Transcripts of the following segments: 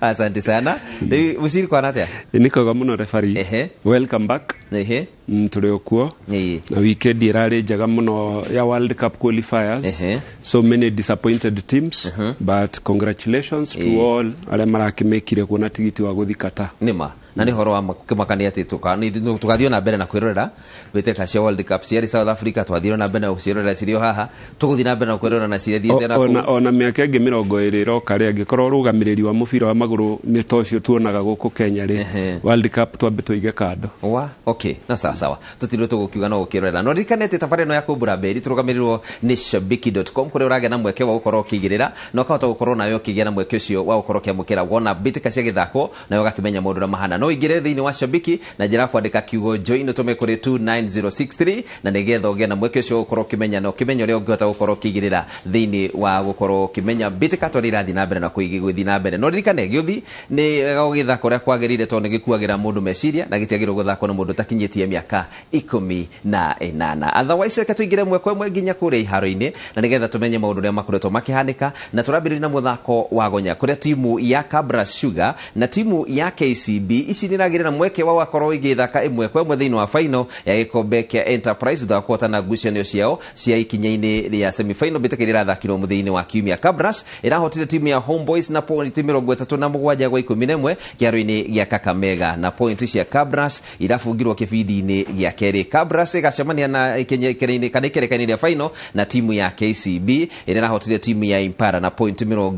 Asante sana. Rĩu Mũciri, kwana atĩa? Nĩ kwega mũno, referee. Welcome back. Tũrĩ o kuo. Na weekend ĩrarĩ njega mũno ya World Cup qualifiers. So many disappointed teams, but congratulations to all arĩa marakĩmĩkire kuona tigiti wa gũthi Qatar. Nĩma, na nĩ ũhoro wa kĩmakania atĩ tũgathiĩ na mbere na kwĩrorera mbĩtĩka cia World Cup ciarĩ South Africa, twathire na mbere na gũciĩrorera cirĩ o haha, tũgũthiĩ na mbere na kwĩrorera na ciathiĩte na ona, ona mĩaka ĩngĩ 20 ĩroka rĩ, angĩkorwo ũrũgamĩrĩri wa mũbira wa magũrũ nĩ ta ũcio tuonaga gũkũ Kenya rĩ, World Cup twambe tũige kando. Wa okay, na sawa sawa, tũtirĩ tũgũkiuga no gũkĩrorera, no ririkane atĩ tabarĩra ĩno ya kũmbũra mberi tũrũgamĩrĩrwo nĩ shabiki.com, kũrĩa ũragĩa na mweke wa gũkorwo ũkĩigĩrĩra na ũkahota gũkorwo nawe ũkĩgĩa na mweke ũcio wa gũkorwo ũkĩamũkĩra wona mbĩtĩka cia gĩthako nawe ũgakĩmenya maũndũ ũrĩa mahana. No ũingĩre thĩinĩ wa Shabiki na njĩra ya kwandĩka kiugo "join", ũtũme kũrĩ 29063, na nĩgetha ũgĩe na mweke ũcio wa gũkorwo ũkĩmenya na ũkĩmenya ũrĩa ũngĩhota gũkorwo ũkĩigĩrĩra thĩinĩ wa gũkorwo ũkĩmenya mbĩtĩka tondũ irathiĩ na mbere na gũthiĩ na mbere. No ririkane gĩũthi nĩ wega gũgĩthaka ũrĩa kwagĩrĩire, tondũ nĩ gĩkuagĩra mũndũ meciria na gĩtiagĩrĩirwo gũthakwo nĩ mũndũ ũtakinyĩtie mĩaka 18. Otherwise, reke tũingĩre ĩmwe kwa ĩmwe nginya kũrĩa iharo-inĩ na nĩgetha tũmenye maũndũ ũrĩa makoretwo makĩhanĩka, na tũrambĩrĩria na mũthako wa gonya, kũrĩa timu ya Kabras Sugar na timu ya KCB ici nĩ iragĩrĩ na mweke wa gũgakorwo igĩthaka ĩmwe kwa ĩmwe thĩinĩ wa final ya gĩkombe kĩa Enterprise thutha wa kũhotana ngucanio ciao cia ikinya-inĩ rĩa semifinal, mbĩtĩka iria irathakirwo mũthenya-inĩ wa kiumia. Kabras ĩrahotire timu ya Homeboys na pointi 37 gwa 11 kĩharo-inĩ gĩa Kakamega, na pointi cia Kabras irabungirwo kĩbindi-inĩ gĩa kerĩ. Kabras ĩgacemania na ikinya-inĩ kana ikereka-inĩ rĩa final na timu ya KCB ĩrĩa ĩrahotire timu ya Impala na pointi 20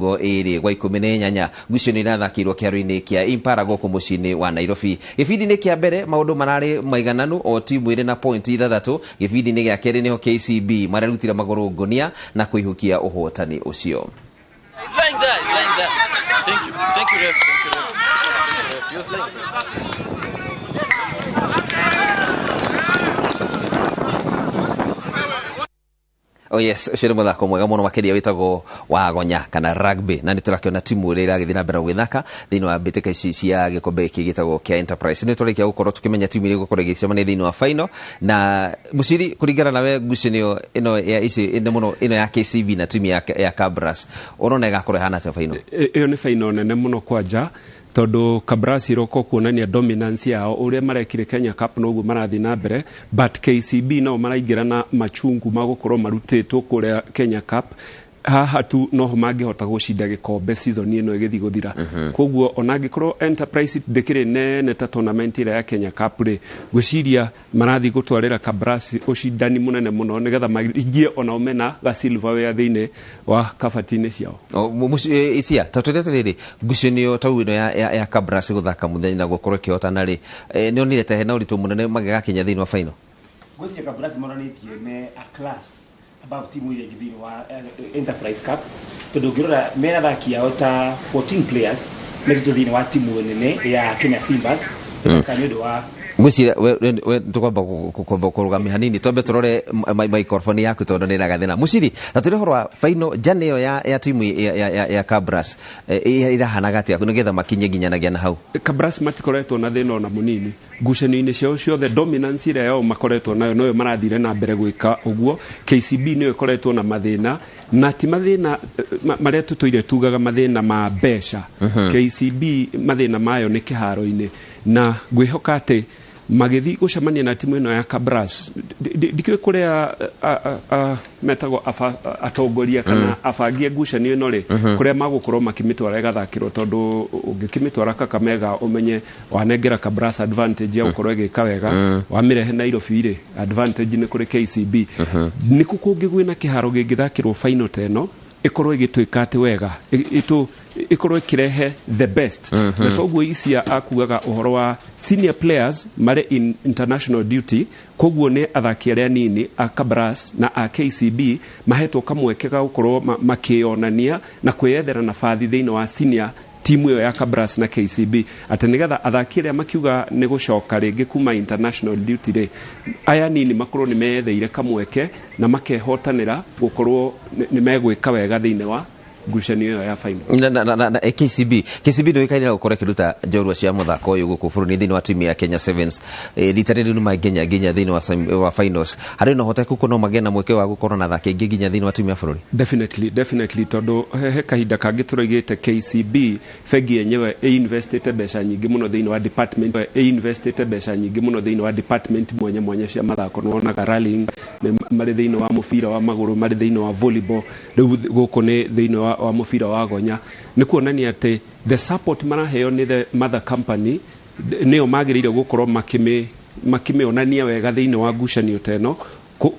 gwa 18. Ngucanio irathakĩirwo kĩharo-inĩ kĩa Impala gũkũ mũciĩ-inĩ wa Nairobi. Gĩbindi-inĩ kĩa mbere maũndũ mararĩ maigananu, o timu ĩrĩ na pointi ithathatũ. Gĩbindi-inĩ gĩa kerĩ nĩho KCB mararutire magũrũ ngũnia na kũihukia ũhotani ũcio. It's lying there, it's lying there. Thank you. Thank you, ref. Thank you, ref. Thank you, ref. He was lying there. Oh yes, ũcio nĩ mũthako mwega mũno makĩria wĩtagwo wa gonya kana rugby, na nĩ tũrakĩona timu ĩrĩa ĩragĩthiĩ na mbere na gũgĩthaka thĩinĩ wa mbĩtĩka ici cia gĩkombe gĩkĩ gĩtagwo kĩa Enterprise. Nĩ tũrĩkia gũkorwo tũkĩmenya timu iria igũkorwo igĩcemania thĩinĩ wa final. Na Mũciri, kũringana nawe, ngucanio ĩno ya ici ĩno mũno ĩno ya KCB na timu ya Kabras, ũrona ĩgakorwo ĩhana atĩa final? Ĩyo nĩ final nene mũno kwanja, tondũ Kabras iroka kuonania dominance yao ũrĩa marekire Kenya Cup noguo marathiĩ na mbere, but KCB nao maraingĩra na machungu ma gũkorwo marutĩtwo kũrĩa Kenya Cup. Haha tu noho mangĩhota gũcinda gĩkombe season ĩno ĩgĩthiĩ gũthira. Koguo ona angĩkorwo Enterprise ndĩkĩrĩ nene ta tournament ĩrĩa ya Kenya Cup rĩ, ngwĩciria marathiĩ gũtwarĩra Kabras ũcindani mũnene mũno nĩgetha maingie onao mena ga silverware thĩinĩ wa kabati-inĩ ciao. Isia ta twĩre atĩrĩrĩ, ngucanio tau ĩno ya Kabras gũthaka mũthenya na gũkorwo ĩkĩhotana rĩ, nĩ onire ta hena ũritũ mũnene magĩgakinya thĩinĩ wa final? Ngwĩciria Kabras monanĩtie me a class above timu iria ingĩ thĩinĩ wa Enterprise Cup, tondũ ũngĩrora mena athaki ao ta 14 players metĩtwo thĩinĩ wa timu nene ya Kenya Simbas ĩthaka nĩ ũndũ wa Ngwĩciria we tũkwamba kũrũgamia hanini, twambe tũrore microphone yaku tondũ nĩ ĩragathĩna. Mũciri, na tũrĩ ũhoro wa final jana ĩyo ya timu ya Kabras, ĩrahanaga atĩa nĩgetha makinye nginyanagia na hau? Kabras matikoretwo na thĩna ona mũnini ngucanio-inĩ ciao ciothe. Dominance ĩrĩa yao makoretwo nayo noyo marathire na mbere gwĩka ũguo. KCB nĩyo ĩkoretwo na mathĩna, na ti mathĩna marĩa tũtũire tugaga mathĩna ma mbeca. KCB mathĩna mayo nĩ kĩharo-inĩ, na ngwĩhoka atĩ magĩthiĩ gũcemania na timu ĩno ya Kabras, ndikĩũĩ kũrĩa metagwo atongoria kana abangi a ngucanio ĩno rĩ, kũrĩa magũkorwo makĩmĩtwara ĩgathakĩrwo, tondũ ũngĩkĩmĩtwara Kakamega ũmenye wanengera Kabras advantage ya gũkorwo ĩgĩka wega, wamĩrehe Nairobi rĩ, advantage nĩ kũrĩ KCB. Nĩkũ kũngĩ gwĩna kĩharo gĩngĩthakĩrwo final ta ĩno ĩkorwo ĩgĩtuĩka atĩ wega ĩkorwo ĩkĩrehe the best? Na toguo icia akugaga ũhoro wa senior players marĩ in international duty, koguo nĩ athaki arĩa nini a Kabras na a KCB mahetwo kamweke ga gũkorwo makĩonania na kwĩyethera nabathi thĩinĩ wa senior timu ĩyo ya Kabras na KCB, atĩ nĩgetha athaki arĩa makiuga nĩ gũcoka rĩngĩ kuma international duty rĩ, aya nini makorwo nĩ meyetheire kamweke na makehotanĩra gũkorwo nĩ megwĩka wega thĩinĩ wa Ngucanio ĩyo ya final. Na KCB ndũĩkaine na gũkorwo ĩkĩruta njorua cia mũthako ũyũ gũkũ bũrũri thĩinĩ wa timu ya Kenya Sevens. Rita rĩrĩ nĩ nginya nginya thĩinĩ wa finals. Harĩ na ũhotekeku no magĩe na mweke wa gũkorwo na athaki aingĩ nginya thĩinĩ wa timu ya bũrũri? Definitely, tondũ he kahinda kangĩ tũroigĩte KCB bengi yenyewe ĩinvestĩte mbeca nyingĩ mũno thĩinĩ wa department, ĩinvestĩte mbeca nyingĩ mũno thĩinĩ wa department mwanya mwanya cia mathako. Nĩwonaga rallying marĩ thĩinĩ wa mũbira wa magũrũ, marĩ thĩinĩ wa volleyball, rĩu gũkũ nĩ thĩinĩ wa mũbira wa gonya. Nĩ kuonania atĩ the support maraheo nĩ the mother company nĩyo magĩrĩire gũkorwo makĩmĩonania wega thĩinĩ wa ngucanio ta ĩno,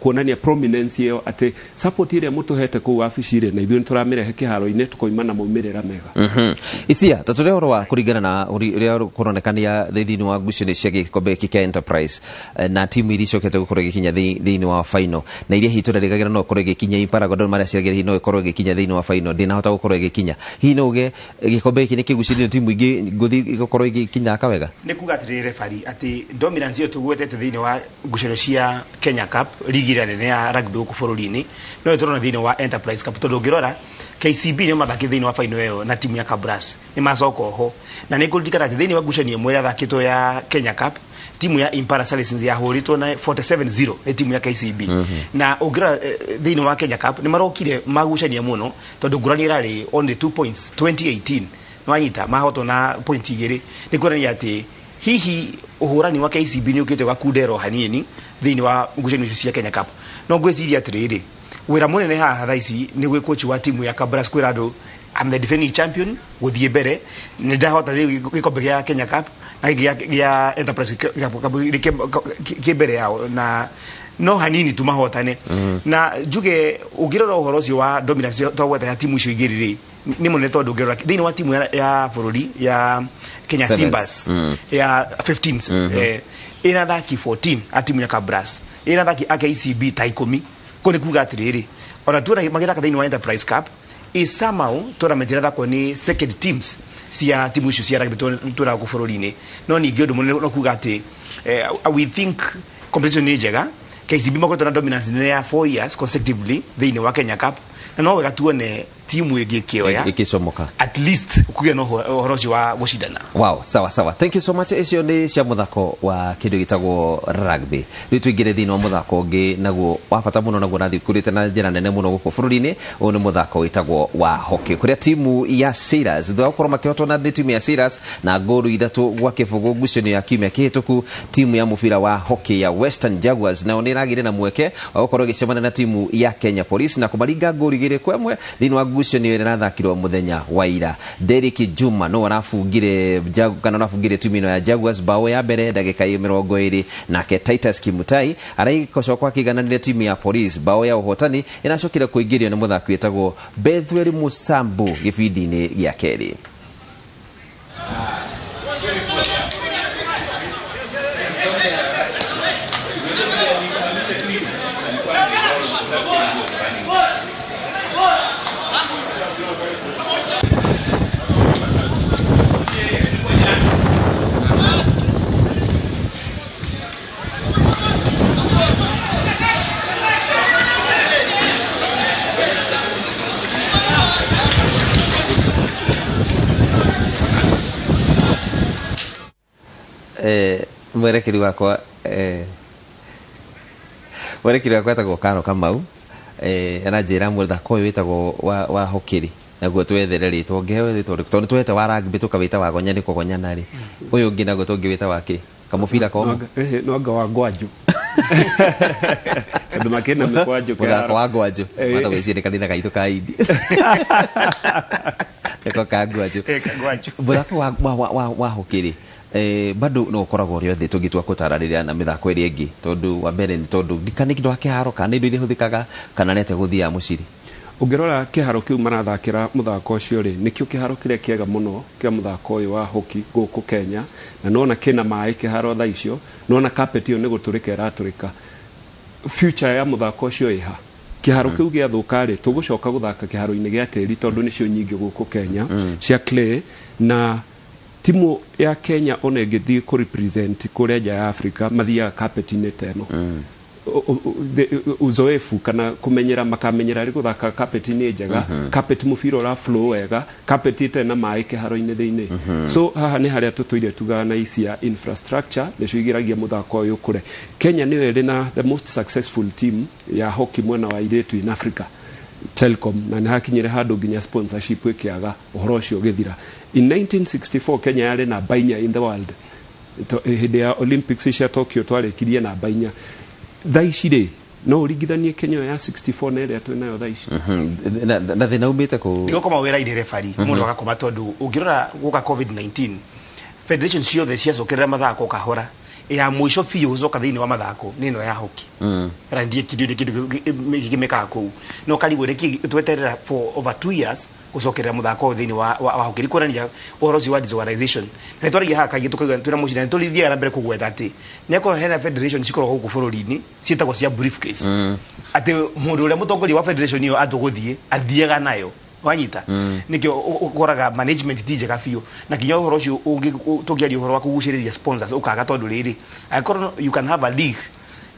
kuonania prominence ĩyo atĩ support ĩrĩa mũtũhete kũu wabici rĩ, na ithuĩ nĩ tũramĩrehe kĩharo-inĩ, tũkoima na maumĩrĩra mega. Isia tũtũrĩ ũhoro wa kũringana na ũrĩa kũronekania thĩinĩ wa ngucanio cia gĩkombe gĩkĩ kĩa Enterprise, na timu iria icokete gũkorwo ĩgĩkinya thĩinĩ wa final, na iria hihi tũrerĩgagĩra no ĩkorwo ĩgĩkinya, Impala Gor Mahia ciragĩra hihi no ĩkorwo ĩgĩkinya thĩinĩ wa final, ndĩnahota gũkorwo ĩgĩkinya. Hihi no uge gĩkombe gĩkĩ nĩ kĩgucĩrĩirie timu ingĩ ngũthi gũkorwo igĩkinya wega? Nĩ kuga atĩrĩrĩ refari, atĩ dominance ĩyo tũgwetete thĩinĩ wa ngucanio cia Kenya Cup, ligi ĩrĩa nene ya rugby gũkũ bũrũri-inĩ, no tũrona thĩinĩ wa Enterprise Cup, tondũ ũngĩrora KCB nĩo mathakĩte thĩinĩ wa final ĩyo na timu ya Kabras nĩ macoka oho. Na nĩ ngũririkana atĩ thĩinĩ wa ngucanio ĩmwe ĩrĩa yathakĩtwo ya Kenya Cup, timu ya Impala Saracens yahũrĩtwo na 47-0 nĩ timu ya KCB. Na ũngĩrora thĩinĩ wa Kenya Cup nĩ marokire magucania mũno, tondũ ngũrani ĩrarĩ only 2 points 2018, nĩwanyita mahotwo na point igĩrĩ. Nĩ kuonania atĩ hihi ũhũrani wa KCB nĩ ũkĩte ũgakundera o hanini thĩinĩ wa ngucanio icio cia Kenya Cup. No ngwĩciria atĩrĩrĩ, wĩra mũnene haha thaa ici nĩ gwĩ coach wa timu ya Kabras kwĩra andũ, "I'm the defending champion," gũthiĩ mbere, nĩ ndahota rĩu gĩkombe gĩa Kenya Cup na gĩkĩ gĩa Enterprise Cup kĩ mbere yao, na no hanini tu mahotane. Na njuge ũngĩrora ũhoro ũcio wa dominance twagweta ya timu icio igĩrĩ rĩ, nĩ mũnene, tondũ ũngĩrora thĩinĩ wa timu ya bũrũri ya Kenya Sevens. Simbas ya 15 ĩna athaki 14 a timu ya Kabras, ĩna athaki a KCB ta 10. Kũu nĩ kuga atĩrĩrĩ, ona tuona magĩthaka thĩinĩ wa Enterprise Cup is somehow tournament ĩrathakwo nĩ second teams cia timu icio cia rugby twĩna gũkũ bũrũri-inĩ. No ningĩ ũndũ mũnene no kuga atĩ we think competition nĩ njega. KCB makoretwo na dominance nene ya 4 years consecutively thĩinĩ wa Kenya Cup, na no wega tuone timu ĩngĩ ĩkĩoya ĩkĩcomoka, at least kũgĩa na ũhoro ũcio wa gũcindana. Wow, sawa sawa, thank you so much. Icio nĩ cia mũthako wa kĩndũ gĩtagwo rugby. Rĩu tũingĩre thĩinĩ wa mũthako ũngĩ naguo wa bata mũno, naguo ũrathiĩ ũkũrĩte na njĩra nene mũno gũkũ bũrũri-inĩ. Ũyũ nĩ mũthako wĩtagwo wa hockey, kũrĩa timu ya Sailors thutha wa gũkorwo makĩhotwo na nĩ timu ya Sailors na ngolu 3-0 ngucanio ya kiumia kĩhĩtũku, timu ya mũbira wa hockey ya Western Jaguars nao nĩ ĩragĩire na mweke wa gũkorwo ĩgĩcemania na timu ya Kenya Police na kũmaringa ngolu 2-1 thĩinĩ wa ngucanio ĩrĩa ĩrathakirwo mũthenya wa ira. Derek Juma no arabungire kana arabungire timu ĩno ya Jaguars bao ya mbere ndagĩka ya 20, nake Titus Kimutai aracoka akĩigananĩria timu ya Police. Bao ya ũhotani ĩracokire kũingĩrio nĩ mũthaki wĩtagwo Bethuel Musambu gĩbindi-inĩ gĩa kerĩ. Mwerekeri wakwa etagwo Karo Kamau, aranjĩra mũthako ũyũ wĩtagwo wa hockey naguo twethere rĩtwa, ũngĩheo rĩtwa rĩrĩkũ? Tondũ twete wa rugby tũkawĩta wa gonya nĩ kũgonyana rĩ, ũyũ ũngĩ naguo tũngĩwĩta wa kĩ? Kamũbira komũ? No anga wa ngwanjũ, andũ makĩna mĩkwanjũ. Mũthako wa ngwanjũ. Watha gwĩciria nĩ kanitha gaitũ ka Indi nĩko ka ngwanjũ. Ngwanjũ. Mũthako wa hockey rĩ, bado no ũkoragwo ũrĩ othe tũngĩtua kũtaranĩria na mĩthako ĩrĩa ĩngĩ, tondũ wa mbere nĩ tondũ ndikana kĩndũ wa kĩharo kana indo iria ihũthĩkaga kana nĩ atĩa gũthiaga mũciri? Ũngĩrora kĩharo kĩu marathakĩra mũthako ũcio rĩ, nĩkĩo kĩharo kĩrĩa kĩega mũno kĩa mũthako ũyũ wa hockey gũkũ Kenya, na nona kĩna maĩ kĩharo thaa icio, nona carpet ĩyo nĩ gũtũrĩka ĩratũrĩka. Future ya mũthako ũcio ĩha? Kĩharo kĩu gĩathũka rĩ, tũgũcoka gũthaka kĩharo-inĩ gĩa tĩri, tondũ nĩcio nyingĩ gũkũ Kenya cia clay. Na timu ya Kenya ona ĩngĩthiĩ kũ represent kũrĩa nja ya Africa, mathiaga carpet-inĩ ta ĩno. Uzoefu kana kumenyera makamenyera rĩ gũthaka carpet nĩ njega, carpet mũbira ũra flow wega, carpet ĩtarĩ na maĩ kĩharo-inĩ thĩinĩ. So haha nĩ harĩa tũtũire tugaga na ici ya infrastructure nĩcio igeragia mũthako ũyũ ũkũre. Kenya nĩyo ĩrĩ na the most successful team ya hockey mwena wa airĩtu in Africa, Telcom, na nĩ hakinyire handũ nginya sponsorship ĩkĩaga, ũhoro ũcio ũgĩthira. In 1964 Kenya yarĩ namba 4 in the world. Hĩndĩ ya Olympics cia Tokyo twarĩkirie namba 4. Thaa ici rĩ, no ũringithanie Kenya ĩyo ya 64 na ĩrĩa twĩ nayo thaa ici? Na thĩna umĩte kũ? Nĩ gũkoma wĩra-inĩ, referee mũndũ agakoma, tondũ ũngĩrora gũka COVID-19 federation ciothe ciacokerera mathako kahora, ya mũico biũ gũcoka thĩinĩ wa mathako nĩ ĩno ya hockey. Ra ndiĩ kĩndũ nĩ kĩndũ gĩkĩmekaga kũu, no karigwo nĩkĩ tweterera for over 2 years gũcokerera mũthako ũyũ thĩinĩ wa hockey. Nĩ kuonania ũhoro ũcio wa disorganization, na nĩ twaragia haha kaingĩ tũkauga twĩna mũciĩ, na nĩ tũrithiaga na mbere kũgweta atĩ nĩ akorwo hena federation cikoragwo gũkũ bũrũri-inĩ ciĩtagwo cia briefcase, atĩ mũndũ ũrĩa mũtongoria wa federation ĩyo atũgũthiĩ athiaga nayo, wanyita nikio ũkoraga management ti njega biũ, na nginya ũhoro ũcio tũngĩaria ũhoro wa kũgucĩrĩria sponsors ũkaga, tondũ rĩrĩ, angĩkorwo you can have a league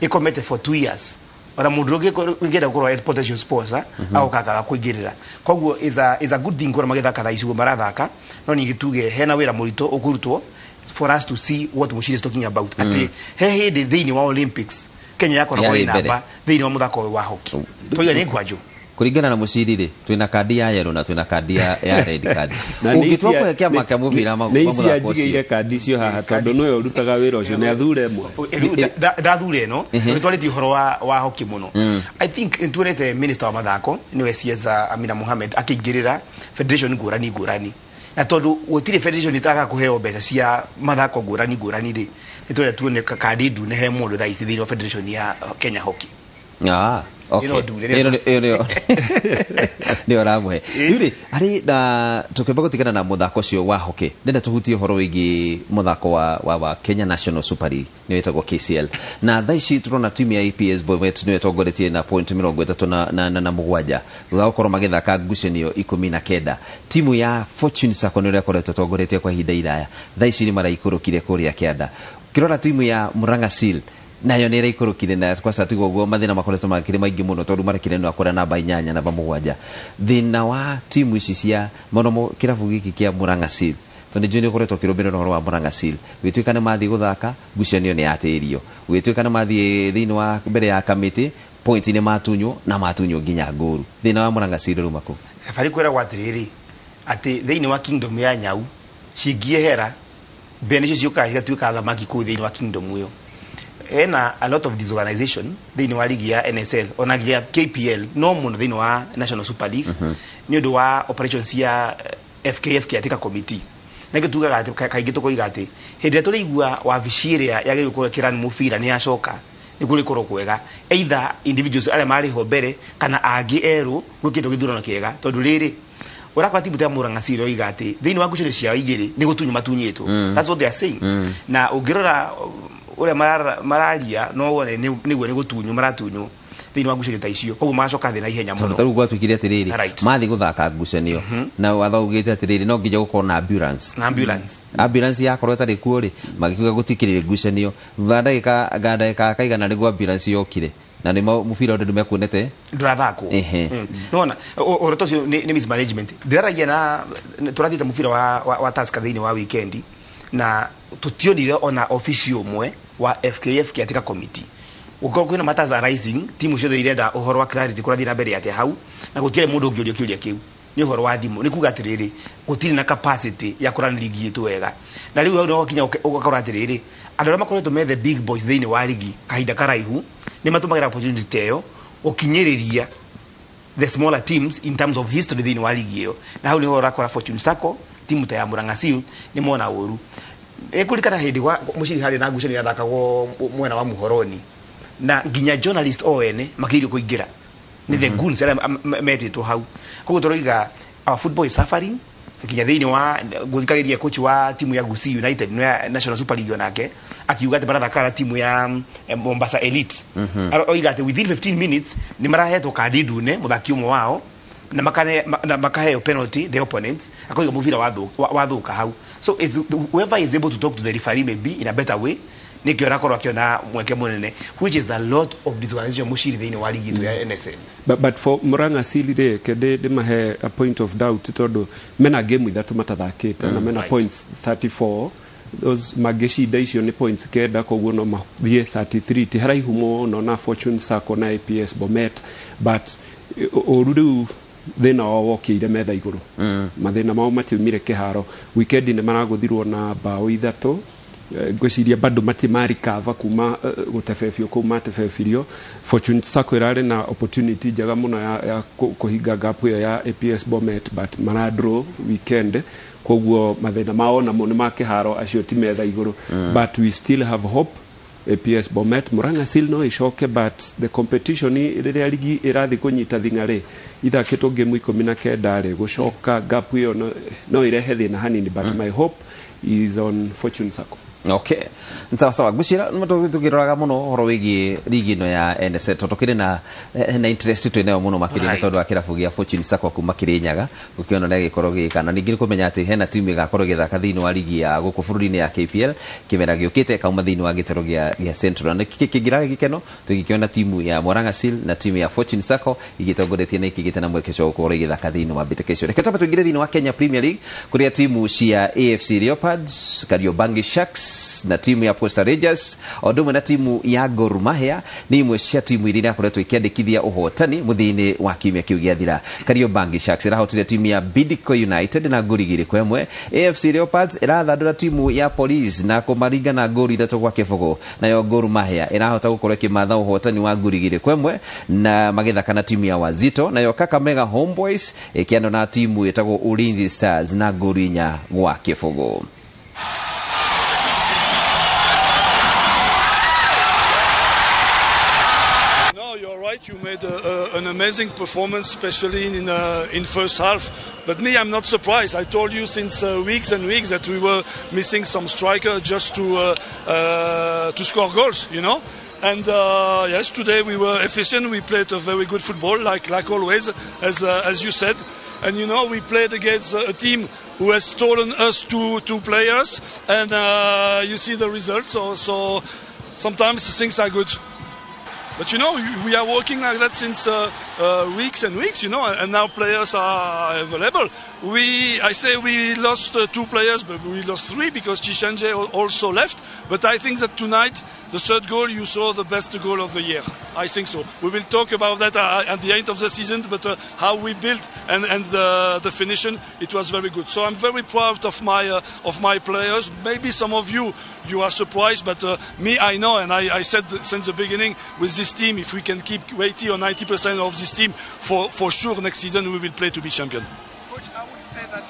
ĩkomete for 2 years, ona mũndũ ũngĩ ũngĩenda gũkorwo a potential sponsor agũkakaga kũingĩrĩra. Koguo is a good thing kuona magĩthaka thaa ici ũguo marathaka, no ningĩ tuge hena wĩra mũritũ ũkũrutwo for us to see what Muchiri is talking about, atĩ he hĩndĩ thĩinĩ wa Olympics Kenya yakoragwo Yarĩ ĩ mbere. namba thĩinĩ wa mũthako ũyũ wa hockey. Tũiga nĩ ngwanjũ. Kũringana na mũciri rĩ, twĩna kandi ya yellow na twĩna kandi ya red card. Na nĩ Ũngĩtua ici kũhe kĩama kĩa mũbira nĩ wa ici mũthako anjigĩire ũcio. kandi icio haha tondũ nĩwe ũrutaga wĩra ũcio, nĩ athure ĩmwe. Rĩu ndathura ĩno tondũ twarĩtie ũhoro wa hockey mũno. I think nĩtuonete minister wa mathako, nĩwe CS Amina Mohamed, akĩingĩrĩra federation ngũrani ngũrani, na tondũ gũtirĩ federation ĩtagaga kũheo mbeca cia mathako ngũrani ngũrani rĩ, nĩ tũrĩa tuone kandi ndune he mũndũ thaa ici thĩinĩ wa federation ya Kenya Hockey. Ah, okay. Ĩno ndune. Ĩno ĩyo nĩyo ũramũhe rĩu rĩ harĩ na tũkĩamba gũtigana na mũthako ũcio wa hockey, ndenda tũhutie ũhoro wĩgiĩ mũthako wa Kenya National Super League, nĩyo ĩtagwo KCL, na thaa ici tũrona timu ya APS Bomet nĩyo ĩtongoretie na point 37 thutha wa gũkorwo magĩthaka ngucanio 19. Timu ya Fortune Sacco nĩ ĩrĩa ĩkoretwo ĩtongoretie kwa ihinda iraya, thaa ici nĩ maraikũrũkire kũrĩa kĩanda. Ũkĩrora timu ya Murang'a Seal nayo nä ĩraikũrũkire, na kwaca tiga ũguo mathĩna makoretwo makĩrĩ maingĩ mũno tondũ marekire no akora namba 8, namba 7. Thĩna wa timu ici cia mũno kĩrabu gĩkĩ kĩa Murang'a Seal, tondũ nĩ njũĩ nĩ ũkoretwo ũkĩrũmĩrĩra ũhoro wa Murang'a Seal, gũgĩtuĩka nĩ mathiĩ gũthaka ngucanio nĩ yatĩrio, gũgĩtuĩka nĩ mathiĩ thĩinĩ wa mbere ya kamĩtĩ, point nĩ matunywo na matunywo nginya ngũru. Thĩna wa Murang'a Seal ruma kũ? Bari kwĩragwo atĩrĩrĩ, atĩ thĩinĩ wa kingdom ya nyau cingĩehera, mbĩa nĩcio ciũkaga cigatuĩka thamaki kũu thĩinĩ wa kingdom ĩyo. Hena a lot of disorganization thĩinĩ wa ligi ya NSL ona nginya KPL, no mũno thĩinĩ wa National Super League nĩ ũndũ wa operations cia FKF caretaker committee. Nakĩo tugaga atĩ kaingĩ tũkoiga atĩ hĩndĩ ĩrĩa tũraigua wabici ĩrĩa yagĩrĩirwo gũkorwo ĩkĩrun mũbira nĩ yacoka, nĩ kũrĩkorwo kwega, either individuals arĩa marĩ ho mbere kana angĩ erũ, gwĩkĩtwo gĩthurano kĩega, tondũ rĩrĩ ũrakora timu ta Murang'a Seal oiga atĩ thĩinĩ wa ngucanio ciao igĩrĩ nĩ gũtunywo matunyĩtwo. That's what they are saying. Na ũngĩrora ũrĩa mararia no wone nĩguo nĩ gũtunywo maratunywo thĩinĩ wa ngucanio ta icio, koguo magacoka thĩ na ihenya Tondũ mũno. tarĩu gwatuĩkire atĩrĩrĩ, mathiĩ gũthaka ngucanio na watho ugĩte atĩrĩrĩ, no nginya gũkorwo na ambulance. Na ambulance. Ambulance yakorwo ĩtarĩ kuo rĩ, magĩkiuga gũtikĩrĩrĩ ngucanio. Thutha wa ndagĩka nga ndagĩka kaigana nĩguo ambulance yokire, na nĩ mũbira ũndũ nĩmekuonete ndũrathakwo. Nona ũhoro ta ũcio nĩ mismanagement. Ndĩraragia na tũrathiĩte mũbira wa Tusker thĩinĩ wa weekend, na tũtionire ona official ũmwe wa FKF caretaker committee. Gũkorwo kwĩna matters arising, timu ciothe irenda ũhoro wa clarity kũrathiĩ na mbere atĩa hau, na gũtirĩ mũndũ ũngĩũrio kĩũria kĩu nĩ ũhoro wa thimũ. Nĩ kuga atĩrĩrĩ, gũtirĩ na capacity ya kũrun ligi itũ wega, na rĩu hau nĩho kinya ũgakora atĩrĩrĩ, andũ arĩa makoretwo me the big boys thĩinĩ wa ligi kahinda karaihu nĩ matũmagĩra opportunity ta ĩyo gũkinyĩrĩria the smaller teams in terms of history thĩinĩ wa ligi ĩyo. Na hau nĩho ũrakora Fortune Sacco, timu ta ya Murang'a Seal nĩ mona ũru. Ĩkũririkana hĩndĩ wa mũciri harĩ na ngucanio yathakagwo mwena wa Muhoroni, na nginya journalist o ene makĩirio kũingĩra nĩ the goons arĩa metĩtwo hau. Koguo tũroiga our football is suffering nginya thĩinĩ wa gũthikagĩria coach wa timu ya Gusii United nĩ ya National Super League, onake akiuga atĩ marathaka na timu ya Mombasa Elite. Oiga atĩ within 15 minutes nĩ marahetwo kandi ndune mũthaki ũmwe wao na na makaheo penalty the opponents. Akoiga mũbira wathũka hau. So it's whoever is able to talk to the referee maybe in a better way Nĩkĩo arakorwo akĩona mweke mũnene, which is a lot of disorganization mũciri thĩinĩ wa ligi itũ ya NSL. But for Murang'a Seal rĩ, kende ndĩmahe a point of doubt, tondũ mena game ithatũ matathakĩte na mena points 34. Those mangĩcinda icio nĩ points 9, koguo no mathiĩ 33, ti haraihu mũno na Fortune Sacco na APS Bomet. But ũru rĩu thĩna wao wokĩire metha igũrũ, mathĩna mao matiumire kĩharo. Weekend nĩ maragũthirwo na bao 3. Ngwĩciria bado matimarikava kuma gũtebebio kũu matebebirio. Fortune Sacco ĩrarĩ na opportunity njega mũno ya kũhinga gap ĩyo ya APS Bomet, but mara draw weekend, koguo mathĩna mao namo nĩ ma kĩharo, acio ti metha igũrũ. But we still have hope. APS Bomet, Murang'a Seal no icoke, but the competition rĩrĩa ligi ĩrathiĩ kũnyita thing'a rĩ, ithakĩtwo game 19 rĩ, gũcoka gap ĩyo no irehe thĩna hanini, but my hope is on Fortune Sacco. Okay, sawa sawa. Ngwĩciria tũkĩroraga mũno ũhoro wĩgiĩ ligi ĩno ya NSL, tondũ kĩrĩ na interest twĩ nayo mũno makĩria nĩ tondũ wa kĩrabu gĩa Fortune Sacco kuma Kĩrĩnyaga, gũkĩona ũrĩa gĩkorwo gĩgĩka, na ningĩ nĩ kũmenya atĩ hena timu ĩgakorwo ĩgĩthaka thĩinĩ wa ligi ya gũkũ bũrũri-inĩ ya KPL kĩmera gĩũkĩte, kauma thĩinĩ wa gĩtaro gĩa Central. Na kĩngĩrarĩ gĩkeno tũgĩkĩona timu ya Murang'a Seal na timu ya Fortune Sacco igĩtongoretie na ikĩgĩte na mweke ũcio wa gũkorwo igĩthaka thĩinĩ wa mbĩtĩka icio. Reke twambe tũingĩre thĩinĩ wa Kenya Premier League, kũrĩa timu cia AFC Leopards, Kariobangi Sharks na timu ya Posta Rangers o ũndũ ũmwe na timu ya Gor Mahia nĩ imwe cia timu iria irakoretwo ikĩandĩkithia ũhotani mũthia-inĩ wa kiumia kĩu gĩathira. Kariobangi Sharks ĩrahotire timu ya Bidco United na ngori 2-1. AFC Leopards ĩrathandũra timu ya Police na kũmaringa na ngori 3-0, nayo Gor Mahia ĩrahota gũkorwo ĩkĩmatha ũhotani wa ngori 2-1 na magĩthaka na timu ya Wazito, nayo Kakamega Homeboys ĩkĩandwo na timu ĩtagwo Ulinzi Stars na ngori 4-0. You made an amazing performance, especially in first half. But me, I'm not surprised. I told you since weeks and weeks that we were missing some striker just to score goals, you know. And yes, today we were efficient. We played a very good football, like always, as you said. And you know, we played against a team who has stolen us two players, and you see the results. So sometimes things are good. But you know, we are working like that since weeks and weeks, you know, and now players are available. I say we lost 2 players, but we lost 3 because Chishanje also left. But I think that tonight, the third goal, you saw the best goal of the year. I think so. We will talk about that at the end of the season, but how we built and the finishing, it was very good. So I'm very proud of my players. Maybe some of you are surprised, but me, I know, and I said since the beginning, with this team, if we can keep 80 or 90% of this team, for sure next season we will play to be champion. Coach, I would say that.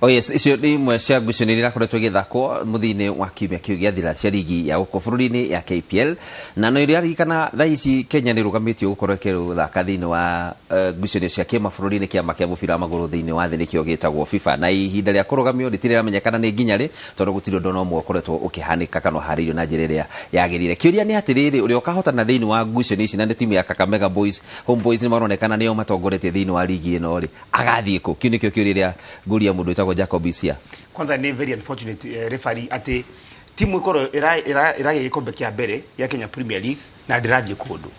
Oh yes, icio nĩ imwe cia ngucanio iria irakoretwo igĩthakwo mũthia-inĩ wa kiumia kĩu gĩathira cia ligi ya gũkũ bũrũri-inĩ ya KPL. Na no ĩraririkana thaa ici Kenya nĩ ĩrũgamĩtio gũkorwo ĩkĩthaka thĩinĩ wa ngucanio cia kĩmabũrũri-inĩ kĩama kĩa mũbira wa magũrũ thĩinĩ wa thĩ nĩkĩo gĩtagwo FIFA, na ihinda rĩa kũrũgamio rĩtirĩ rĩramenyekana nĩ nginya rĩ, tondũ gũtirĩ ũndũ ona ũmwe ũkoretwo ũkĩhanĩka kana ũharĩirio na njĩra ĩrĩa yagĩrĩire. Kĩũria nĩ atĩrĩrĩ, ũrĩa ũkahotana thĩinĩ wa ngucanio ici, na nĩ timu ya Kakamega Boys Homeboys nĩ maronekana nĩo matongoretie thĩinĩ wa ligi ĩno rĩ, agathiĩ kũ? Kĩu nĩkĩo kĩũria ĩrĩa ngũria mũndũ wĩtagwo Jacob Isia. Kwanza ni very unfortunate referee ati timu ikorwo iragia gikombe kia mbere ya Kenya Premier League na ndirathie kundu,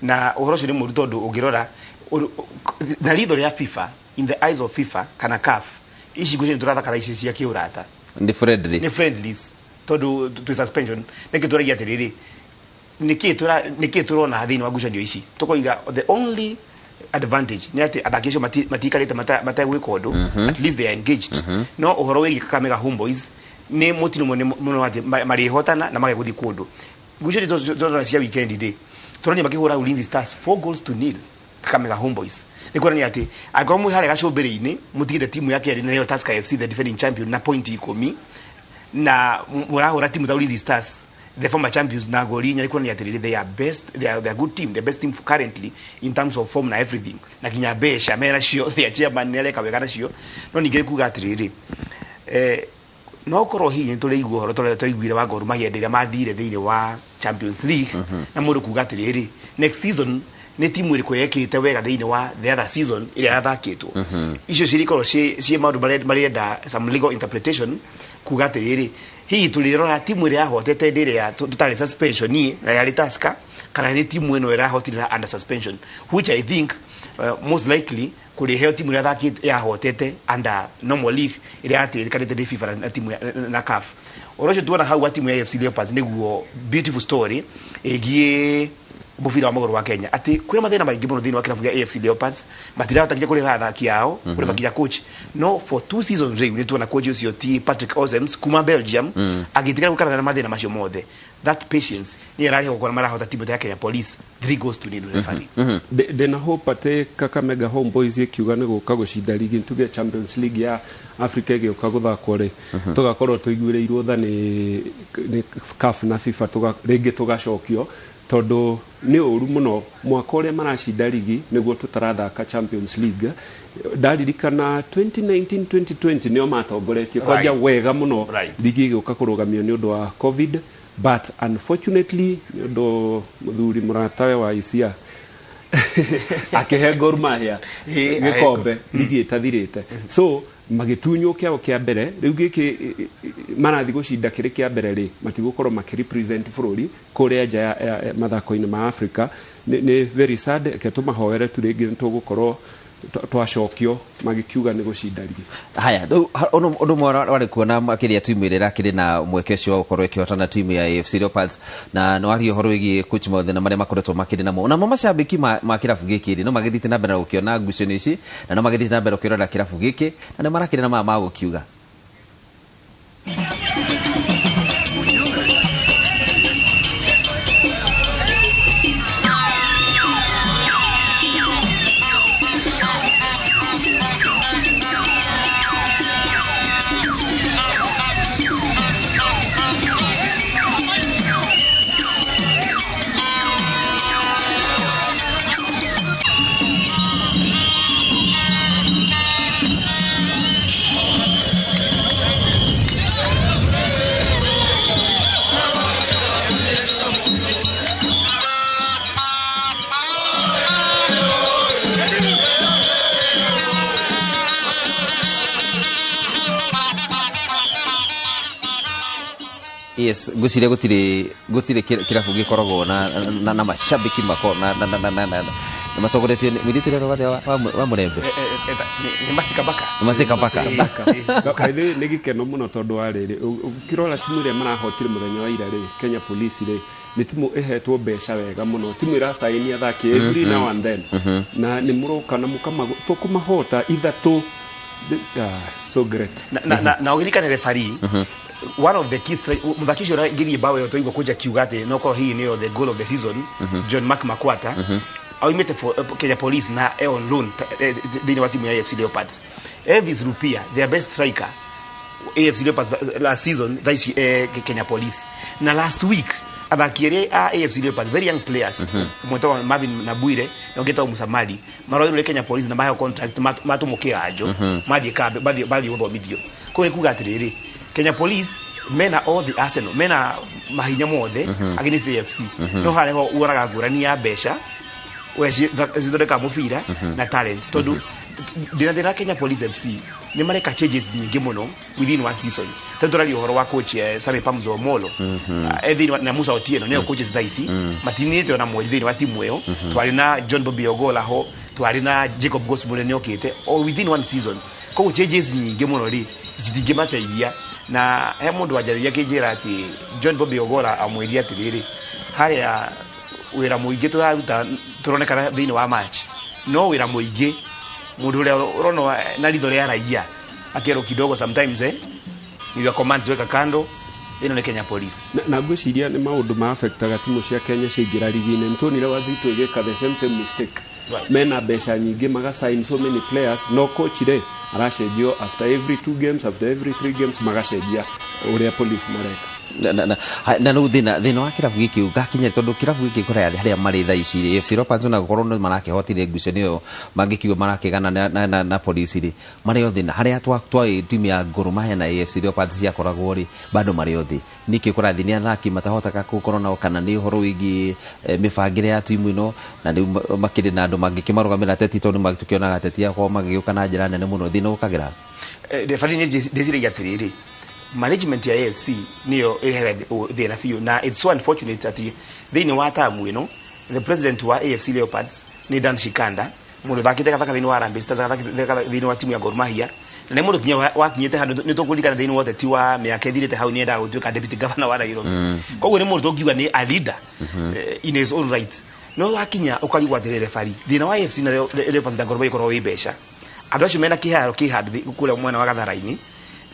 na uhoro ucio ni mũru tondu ungirora na ritho ria FIFA, in the eyes of FIFA kana CAF, ici ngucanio turathaka ici cia kiurata ni friendly, ni friendlies tondu twi suspension. Niki turagia atiriri, niki turona thiini wa ngucanio ici tukoiga the only advantage ni ati athaki acio matiikarĩte mategwĩka ũndũ, at least they are engaged. No ũhoro wĩgiĩ Kakamega Homeboys nĩ mũtino mũno atĩ marĩhotana na magegũthiĩ kũndũ. Ngucanio tũrona cia weekend rĩ, tũronire makĩhũra Ulinzi Stars 4-0 Kakamega Homeboys. Nĩ kuonania atĩ angĩkorwo mwĩ harĩa gacũmbĩrĩ-inĩ mũtigĩte timu ya kerĩ nĩyo Tusker FC, the defending champion, na point 10, na mũrahũra timu ta Ulinzi Stars, the former champions, na goli inya, nĩ atĩrĩrĩ, they are best, they are good team, the best team currently in terms of form na everything, na kinya mbeca mena cio, their chairman nĩ areka wega nacio. No ningĩ kuga atĩrĩrĩ, no korwo hihi nĩ tũrĩigua ũhoro tũrĩa twaiguire wa Gor Mahia hĩndĩ ĩrĩa mathire thĩinĩ wa Champions League, na mũndũ kuga atĩrĩrĩ, next season nĩ timu ĩrĩkũ yekĩte wega thĩinĩ wa the other season ĩrĩa yathakĩtwo. Icio cirikorwo ciĩ maũndũ marenda some legal interpretation kuga atĩrĩrĩ, Hihi tũrĩrora timu ĩrĩa yahotete hĩndĩ ĩrĩa tũtarĩ suspension niĩ na yarĩ Tusker, kana nĩ timu ĩno ĩrahotire na under suspension, which I think most likely kũrĩheo timu ĩrĩa yahotete under normal league ĩrĩa yatĩrĩkanĩte nĩ FIFA na timu na CAF. Ũhoro ũcio tuona hau wa timu ya AFC Leopards nĩguo beautiful story ĩgiĩ mũbira wa magũrũ wa Kenya, atĩ kwĩna mathĩna maingĩ mũno thĩinĩ wa kĩrabu gĩa AFC Leopards. Matirahota nginya kũrĩha athaki ao, kũrĩha nginya coach, no for 2 seasons rĩu nĩ tuona coach ũcio ti Patrick Aussems kuma Belgium agĩtigĩra gũkarana na mathĩna macio mothe. That patience nĩ ĩrarĩha gũkorwo marahota timu ya Kenya Police 3 goals to nil, referee. Ndĩna hope atĩ Kakamega Homeboys ĩkiuga nĩ gũka gũcinda ligi, tuge Champions League ya Africa ĩgĩũka gũthakwo rĩ, tũgakorwo tũiguĩrĩirwo tha nĩ CAF na FIFA, rĩngĩ tũgacokio, tondũ nĩ ũru mũno mwaka ũrĩa maracinda ligi nĩguo tũtarathaka Champions League. Ndaririkana 2019 2020 nĩo matongoretie kwanja wega mũno, ligi ĩgĩũka kũrũgamio nĩ ũndũ wa COVID, but unfortunately nĩ ũndũ mũthuri mũratawe wa Isia akĩhe Gor Mahia gĩkombe ligi ĩtathirĩte, so magĩtunywo kĩao kĩa mbere. Rĩu gĩkĩ marathiĩ gũcinda kĩrĩ kĩa mbere rĩ, matigũkorwo makĩrepresent bũrũri kũrĩa nja ya mathako-inĩ ma Africa. Nĩ very sad. Reke tũmahoere tu, rĩngĩ nĩ tũgũkorwo twacokio magĩkiuga nĩ gũcinda ligi. Haya, rĩu ũndũ ũmwe warĩ kuona makĩria timu ĩrĩa ĩrakĩrĩ na mweke ũcio wa gũkorwo ĩkĩhotana, timu ya AFC Leopards, na nĩ waria ũhoro wĩgiĩ coach, mathĩna marĩa makoretwo makĩrĩ namo. Namo macambĩki ma kĩrabu gĩkĩ rĩ, no magĩthiĩte na mbere na gũkĩona ngucanio ici, na no magĩthiĩte na mbere gũkĩrora kĩrabu gĩkĩ, na nĩ marakĩrĩ na maya ma gũkiuga. Yes, ngwĩciria gũtirĩ kĩrabu gĩkoragwo na macambĩki mako na matongoretio nĩ mũirĩtu ũrĩa wa wa Mũrembe. Nĩ Masikabaka. Masikabaka. By the way, nĩ gĩkeno mũno tondũ wa rĩrĩ, ũkĩrora timu ĩrĩa marahotire mũthenya wa ira rĩ, Kenya Police rĩ, nĩ timu ĩhetwo mbeca wega mũno, timu ĩracaini athaki every now and then, na nĩ mũroka na mũkama tũkũmahota 3. Ah, so great. Na ũririkane referee, one of the key mũthaki ũcio ũraingĩrie bao ĩyo, twaigua kũnja kiuga atĩ no korwo hihi nĩyo the goal of the season, John Mark Makwata aumĩte Kenya Police na e on loan thĩinĩ wa timu ya AFC Leopards. Elvis Rupia, their best striker AFC Leopards last season, thaa ici Kenya Police. Na last week athaki erĩ a AFC Leopards, very young players, ũmwe etagwo Marvin Nabwire na ũngĩ etagwo Musamali, maroirwo Kenya Police na maheo contract, matũmwo kĩganjo, mathiĩ kambi, mathiĩ gũthomithio. Koguo nĩ kuga atĩrĩrĩ, Kenya Police mena all the arsenal, mena mahinya mothe against AFC, no harĩa ho wonaga ngũrani ya mbeca ũrĩa cithondekaga mũbira na talent, tondũ ndĩna thĩna Kenya Police FC nĩ mareka changes nyingĩ mũno within one season. Tondũ tũraria ũhoro wa coach Sami Pamzo Omolo, thĩinĩ na Musa Otieno nĩo coaches thaa ici, matinĩte ona mweri thĩinĩ wa timu ĩyo. Twarĩ na John Bobby Ogola ho, twarĩ na Jacob Gosmore nĩokĩte o within one season. Koguo changes nyingĩ mũno rĩ citingĩmateithia. Na he mũndũ wanjarĩria akĩnjĩra atĩ John Bobby Ogola amwĩrire atĩrĩrĩ, harĩa wĩra mũingĩ tũraruta tũronekana thĩinĩ wa match, no wĩra mũingĩ mũndũ ũrĩa ũronwo na ritho rĩa raia akerwo kidogo sometimes your commands weka kando. Ĩno nĩ Kenya Police. Na ngwĩciria nĩ maũndũ ma affectaga timu cia Kenya ciaingĩra rigi-inĩ. Nĩ tuonire Wazito ĩgĩka the same same mistake. Mena mbeca nyingĩ, magasign so many players, no coach rĩ aracenjio after every two games, after every three games magacenjia, ũrĩa Police mareka. Na rĩu thĩna wa kĩrabu gĩkĩ ũgakinya, tondũ kĩrabu gĩkĩ kũrĩa harĩa marĩ thaa ici rĩ, AFC Leopards, ona gũkorwo nĩ marakĩhotire ngucanio ĩyo mangĩkiuga marakĩgana na Police rĩ, marĩ o thĩna harĩa twa timu ya Gor Mahia na AFC Leopards ciakoragwo rĩ, bado marĩ o thĩ. Nĩkĩ kũrathiĩ? Nĩ athaki matahotaga gũkorwo nao, kana nĩ ũhoro wĩgiĩ mĩbangĩre ya timu ĩno, na rĩu makĩrĩ na andũ mangĩkĩmarũgamĩrĩra, ateti, tondũ tũkĩonaga ateti akorwo magĩgĩũka na njĩra nene mũno, thĩna ũkagĩra? Referee, nĩ ndĩciragia atĩrĩrĩ, Management ya AFC niyo ĩrehaga thĩna biũ, na it's so unfortunate atĩ thĩinĩ wa tamu ĩno the president wa AFC Leopards nĩ Dan Shikanda, mũndũ ũthakĩte gathaka thĩinĩ wa Harambee Stars, agathakĩte thĩinĩ wa timu ya Gor Mahia, na nĩ mũndũ kinya wakinyĩte handũ nĩ tũkũririkana thĩinĩ wa ũteti wa mĩaka ĩthirĩte hau nĩendaga gũtuĩka deputy governor wa Nairobi. Koguo nĩ mũndũ tũngiuga nĩ a leader in his own right, no wakinya ũkarigwo atĩrĩ, refari, thĩna wa AFC na Leopards na Gor Mahia ĩkoragwo wĩ mbeca. Andũ acio mena kĩharo kĩ handũ kũrĩa mwena wa Gathara-inĩ,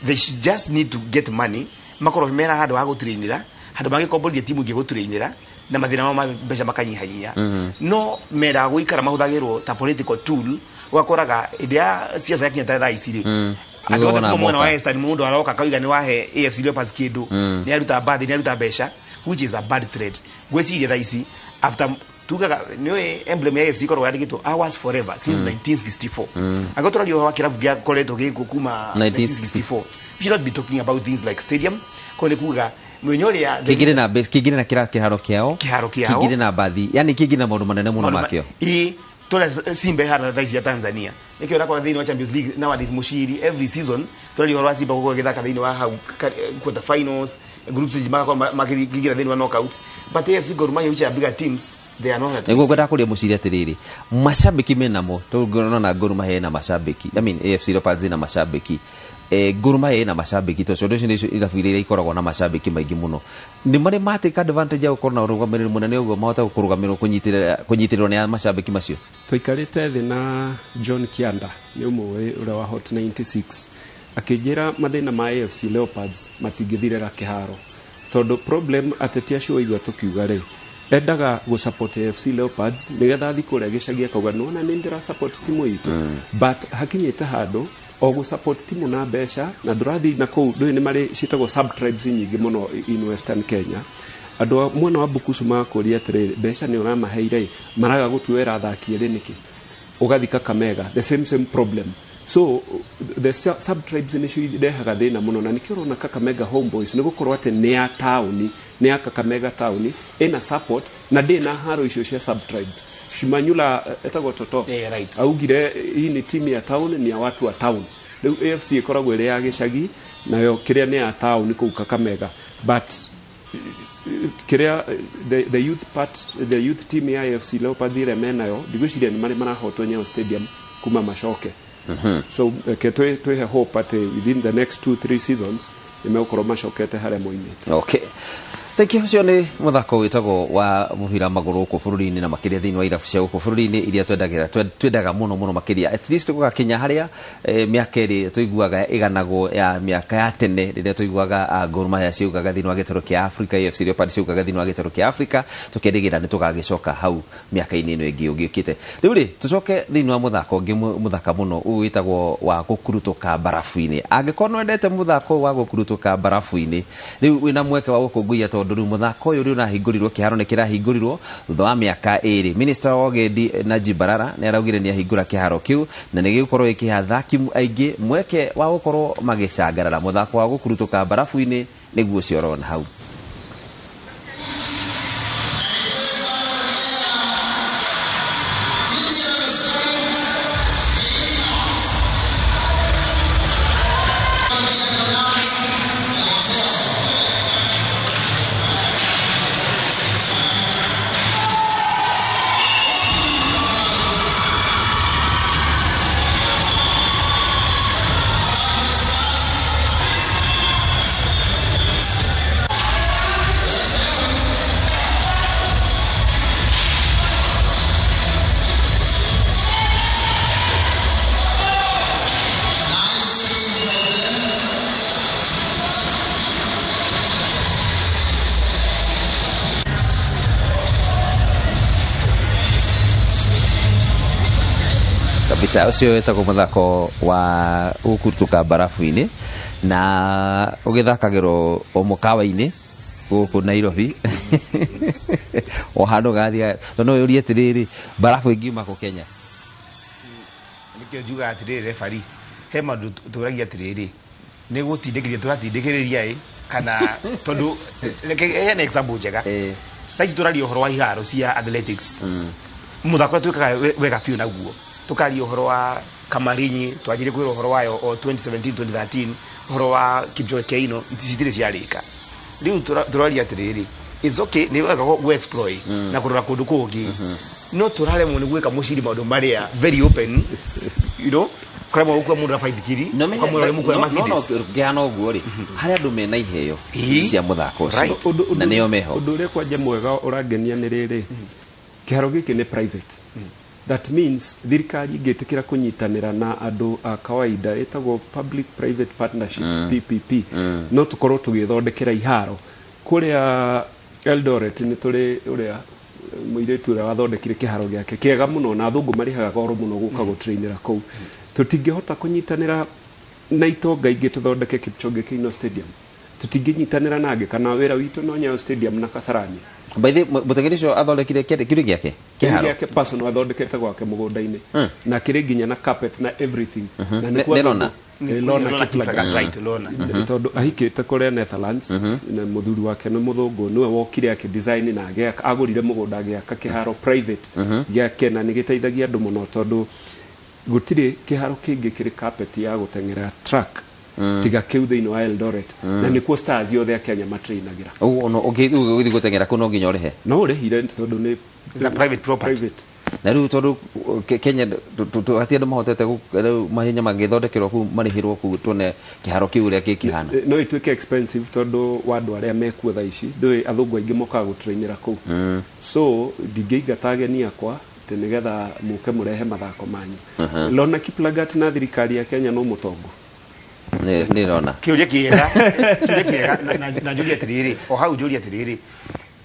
they should just need to get money, makorwo mena handũ ha gũtrainĩra, handũ mangĩkomborithia timu ingĩ gũtrainĩra, na mathĩna mao ma mbeca makanyihanyihia. No mendaga gũikara mahũthagĩrwo ta political tool. Ũgakoraga hĩndĩ ya siasa yakinya ta thaa ici rĩ, andũ othe Nĩguo kuma mwena wa moka. Western, mũndũ aroka akauga nĩ wahe AFC Leopards kĩndũ, nĩ aruta bathi, nĩ aruta mbeca, which is a bad trade. Ngwĩciria thaa ici after tugaga nĩũĩ emblem ya AFC ĩkoragwo yandĩkĩtwo "Ours forever since 1964". Angĩkorwo tũraria ũhoro wa kĩrabu gĩakoretwo gĩkuo kuma 1964, 1964, we should not be talking about things like stadium. Ko nĩ kuga mũthenya ũrĩa kĩngĩrĩ na base, kĩngĩrĩ na kĩra kĩharo kĩao, Kĩharo kĩao. kĩngĩrĩ na bathi, yani kĩngĩrĩ na maũndũ manene mũno makĩo. Ĩ tũrĩa Simba ĩhana thaa ici ya Tanzania, nĩkĩo ũrakora thĩinĩ wa Champions League nowadays mũciri every season tũraria ũhoro wa Simba gũkorwo ĩgĩthaka thĩinĩ wa hau quarter finals, group stage, magakorwo makĩingĩra thĩinĩ wa knockout. But AFC, Gor Mahia, which are bigger teams, they are not at Nĩguo risk. ngwendaga kũria mũciri atĩrĩrĩ, macambĩki menamo, tũngĩona na Gor Mahia ĩna macambĩki, I mean AFC Leopards ĩna macambĩki, Gor Mahia ĩna macambĩki, tondũ ũcio nĩcio irabu iria ikoragwo na macambĩki maingĩ mũno, nĩ marĩ matake advantage ya gũkorwo na ũrũgamĩrĩri mũnene ũguo mahota kũrũgamĩrĩrwo kũnyitĩrĩrwo nĩ macambĩki macio? Tũikarĩte thĩ na John Kianda, nĩ ũmũĩ, ũrĩa wa Hot 96, akĩnjĩra mathĩna ma AFC Leopards matingĩthirĩra kĩharo, tondũ problem ateti acio waigua tũkiuga rĩ, endaga gũ support AFC Leopards nĩgetha athiĩ kũrĩa gĩcagi akauga, nĩwona nĩ ndĩra support timu itũ. But hakinyĩte handũ o gũ support timu na mbeca na ndũrathiĩ na kũu ndũĩ nĩ marĩ ciĩtagwo sub tribes nyingĩ mũno in Western Kenya. Andũ a mwena wa Bukusu magakũria atĩrĩrĩ, mbeca nĩ ũramaheire, maraga gũtuĩra athaki erĩ nĩkĩ? Ũgathi Kakamega, the same same problem. So the sub tribes nĩcio irehaga thĩna mũno, na nĩkĩo ũrona Kakamega Homeboys, nĩ gũkorwo atĩ nĩ ya taũni, nĩ ya Kakamega taũni, ĩna support na ndĩ na haro icio cia sub tribes. Shimanyula etagwo Toto, Yeah, right. augire hii ni timu ya town, ni ya watu wa town. Rĩu AFC ĩkoragwo ĩrĩ ya gĩcagi, nayo kĩrĩa nĩ ya taũni kũu Kakamega. But kĩrĩa the youth part, the youth team ya AFC Leopards ĩrĩa menayo, ndigwĩciria nĩ marĩ marahotwo Nyayo Stadium kuma macoke. So reke twĩhe hope atĩ within the next 2-3 seasons nĩ megũkorwo macokete harĩa moimĩte. Okay, thank you. Ũcio nĩ mũthako wĩtagwo wa mũbira magũrũ gũkũ bũrũri-inĩ, na makĩria thĩinĩ wa irabu cia gũkũ bũrũri-inĩ iria twendagĩra twendaga mũno mũno makĩria, at least gũgakinya harĩa mĩaka ĩrĩ tũiguaga ĩganagwo ya mĩaka ya tene, rĩrĩa tũiguaga Gor Mahia ciaugaga thĩinĩ wa gĩtarũ kĩa Africa, AFC Leopards ciaugaga thĩinĩ wa gĩtarũ kĩa Africa. Tũkerĩgĩra nĩ tũgagĩcoka hau mĩaka-inĩ ĩno ĩngĩ ũgĩũkĩte. Rĩu rĩ, tũcoke thĩinĩ wa mũthako ũngĩ mũthaka mũno, ũyũ wĩtagwo wa gũkurutũka barafu-inĩ. Angĩkorwo nĩ wendete mũthako ũyũ wa gũkurutũka barafu-inĩ, rĩu wĩna mweke wa gũkũngũiya, tondũ rĩu mũthako ũyũ rĩu ũrahingũrirwo, kĩharo nĩ kĩrahingũrirwo thutha wa mĩaka 2. Minister wa ũgendi Najib Balala nĩ araugire nĩ ahingũra kĩharo kĩu, na nĩ gĩgũkorwo gĩkĩhe athaki aingĩ mweke wa gũkorwo magĩcangarara. Mũthako wa gũkurutũka barafu-inĩ nĩguo ũcio ũrona hau. Kabisa, ũcio wĩtagwo mũthako wa gũkurutũka barafu-inĩ, na ũgĩthakagĩrwo o mũkawa-inĩ gũkũ Nairobi, o handũ gathia, tondũ no ũrie atĩrĩrĩ, barafu ĩngiuma kũ Kenya? Nĩkĩo njugaga atĩrĩrĩ, refari, he maũndũ tũragia atĩrĩrĩ, nĩ gũtindĩkĩrĩria tũratindĩkĩrĩria ĩ kana, tondũ reke heane example njega. Thaa ici tũraria ũhoro wa iharo cia athletics, mũthako ũrĩa twĩkaga wega biũ naguo, tũkaria ũhoro wa Kamarinyi twanjirie kwĩrwo ũhoro wayo o 2017 2013, ũhoro wa Kipchoge Keino citirĩ ciarĩka. Rĩu tũraria atĩrĩrĩ, it's okay, nĩ wega gũ explore na kũrora kũndũ kũngĩ, no tũraremwo nĩ gwĩka mũciri maũndũ marĩa very open, kũremwo gũkua mũndũ na baithikiri, ũkamwĩra ũrĩa mũkuoya Mercedes. Ngĩhana ũguo rĩ, harĩ andũ mena iheo cia mũthako ũcio na nĩo meho. Ũndũ ũrĩa kwanja mwega ũrangenia nĩ rĩrĩ, kĩharo gĩkĩ nĩ private. That means thirikari ĩngĩtĩkĩra kũnyitanĩra na andũ a kawaida, ĩtagwo public private partnership, PPP, no tũkorwo tũgĩthondekera iharo kũrĩa Eldoret. Nĩ tũrĩ ũrĩa mũirĩtu ũrĩa wathondekire kĩharo gĩake kĩega mũno, na athũngũ marĩhaga goro mũno gũka gũtrainĩra kũu. Tũtingĩhota kũnyitanĩra na itonga ingĩ tũthondeke Kipchoge Keino Stadium? Tũtingĩnyitanĩra nangĩ kana wĩra witũ no Nyayo Stadium na Kasarani? By the mũteng'eri ũcio athondekire kĩrĩ gĩake kĩharo? Gĩake personal, athondekete gwake mũgũnda-inĩ, na kĩrĩ nginya na carpet na everything, na nĩkuo nĩ Lona? Lona Lona Kiplagat. Kiplagat, right, Lona. Tondũ ahikĩte kũrĩa Netherlands na mũthuri wake nĩ mũthũngũ, nĩwe wokire akĩdesign na agĩaka, agũrire mũgũnda, agĩaka kĩharo private gĩake, na nĩ gĩteithagia andũ mũno tondũ gũtirĩ kĩharo kĩngĩ kĩrĩ carpet ya gũteng'era track tiga kĩu thĩinĩ wa Eldoret, na nĩkuo stars yothe a Kenya matrainagĩra. Ũguo no ũngĩthiĩ gũteng'era kũu no nginya ũrĩhe? No ũrĩhire tondũ nĩ It's a private property. Private. Na rĩu tondũ Kenya hatirĩ andũ mahotete rĩu mahenya mangĩthondekerwo kũu, marĩhĩrwo kũu, tuone kĩharo kĩu ũrĩa gĩkĩhana. No ituĩke expensive tondũ wa andũ arĩa mekuo thaa ici. Ndũĩ athũngũ aingĩ mokaga gũtrainĩra kũu, so ndingĩingata ageni akwa atĩ nĩgetha mũke mũrehe mathako manyu. Lona Kiplagat na thirikari ya Kenya no mũtongo. Nĩ Lona. Kĩũria kĩega, kĩũria kĩega, na njũrie atĩrĩrĩ, o hau njũrie atĩrĩrĩ,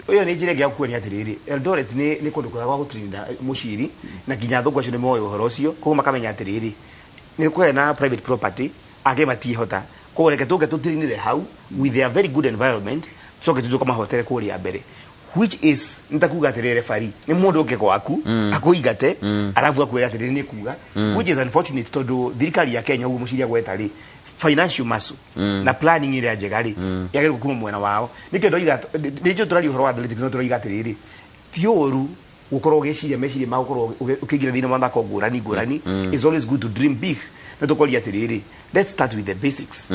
ũyũ nĩ njĩra ĩngĩ ya kuonia atĩrĩrĩ, Eldoret nĩ kũndũ kwega gwa gũtrinda mũciri, na nginya athũngũ acio nĩ moĩ ũhoro ũcio, koguo makamenya atĩrĩrĩ, nĩ kũrĩ na private property angĩ matiĩhota, koguo reke tũke tũtrinire hau with their very good environment, tucoke tũthiĩ tũkamahotere kũrĩa mbere, which is nĩ ta kuga atĩrĩrĩ, referee nĩ mũndũ ũke gwaku akũingate, arabu akwĩra atĩrĩrĩ nĩ kuga, which is unfortunate tondũ thirikari ya Kenya, ũguo mũciri agweta rĩ, financial muscle na planning ĩrĩa njega rĩ, yagĩrĩirwo kuma mwena wao. Nĩkĩo ndoiga nĩkĩo tũraria ũhoro wa athletics, no tũroiga atĩrĩrĩ, ti ũru gũkorwo ũgĩciria meciria ma gũkorwo ũkĩingĩra thĩinĩ wa mathako ngũrani ngũrani. It's always good to dream big, no tũkoria atĩrĩrĩ, let's start with the basics.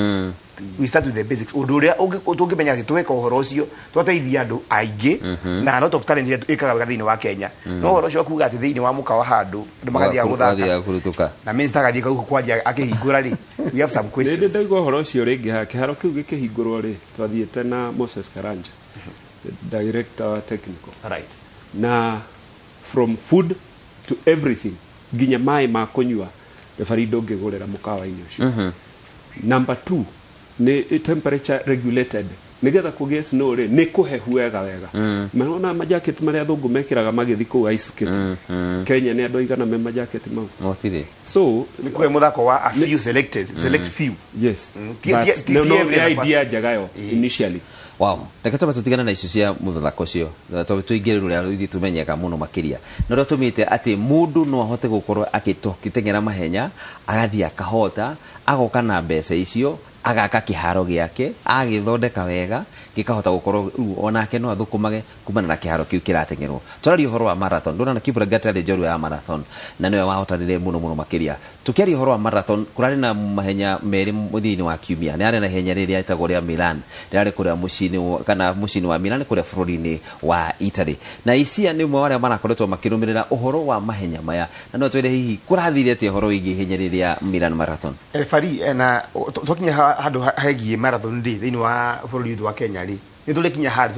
We start with the basics, ũndũ ũrĩa tũngĩmenya atĩ tweka ũhoro ũcio twateithia andũ aingĩ na a lot of talent ĩrĩa ĩkaga wega thĩinĩ wa Kenya. No ũhoro ũcio wa kuga atĩ thĩinĩ wa mũkawa handũ andũ magathiaga gũthaka Magathiaga kũrutũka na minister agathiĩ kau kwaria akĩhingũra rĩ, we have some Nĩ questions. ndaigua ũhoro ũcio rĩngĩ ha kĩharo kĩu gĩkĩhingũrwo rĩ, twathiĩte na Moses Karanja, director wa technical, na from food to everything, nginya maĩ ma kũnyua, referee ndũngĩgũrĩra mũkawa-inĩ ũcio. Number two, nĩ temperature regulated, nĩgetha kũgĩe snow rĩ, nĩ kũhehu wega wega. Marona majaketi marĩa athũngũ mekĩraga magĩthiĩ kũu ice skate, Kenya nĩ andũ aigana me majaketi mau? Gũtirĩ. So nĩ kũhe mũthako wa a few selected, select few. Yes. Ti- But no, ti no, every nĩ other idea njega yo initially. Wow, reke twambe tũtigane na icio cia mũthako ũcio, twambe tũingĩre rũrĩa ithuĩ tũmenyeka mũno makĩria, na ũrĩa tũmĩte atĩ mũndũ no ahote gũkorwo akĩteng'era mahenya, agathiĩ akahota, agoka na mbeca icio, agaka kĩharo gĩake, agagĩthondeka wega, gĩkahota gũkorwo rĩu onake no athũkũmage kumana na kĩharo kĩu kĩrateng'erwo. Tũraria ũhoro wa marathon. Ndũrona Kiplagat arĩ njorua ya marathon na nĩwe wahotanire mũno mũno makĩria. Tũkĩaria ũhoro wa marathon, kũrarĩ na mahenya merĩ mũthia-inĩ wa kiumia. Nĩ harĩ na ihenya rĩrĩa rĩtagwo rĩa Milan, rĩrarĩ kũrĩa mũciĩ-inĩ kana mũciĩ-inĩ wa Milan kũrĩa bũrũri-inĩ wa Italy, na Isia nĩ ũmwe wa arĩa marakoretwo makĩrũmĩrĩra ũhoro wa mahenya maya, na no twĩre hihi kũrathire atĩa ũhoro wĩgiĩ ihenya rĩrĩa Milan Marathon? Referee, na twakinya handũ hegiĩ marathon rĩ, thĩinĩ wa bũrũri witũ wa Kenya rĩ, nĩ tũrĩkinya handũ.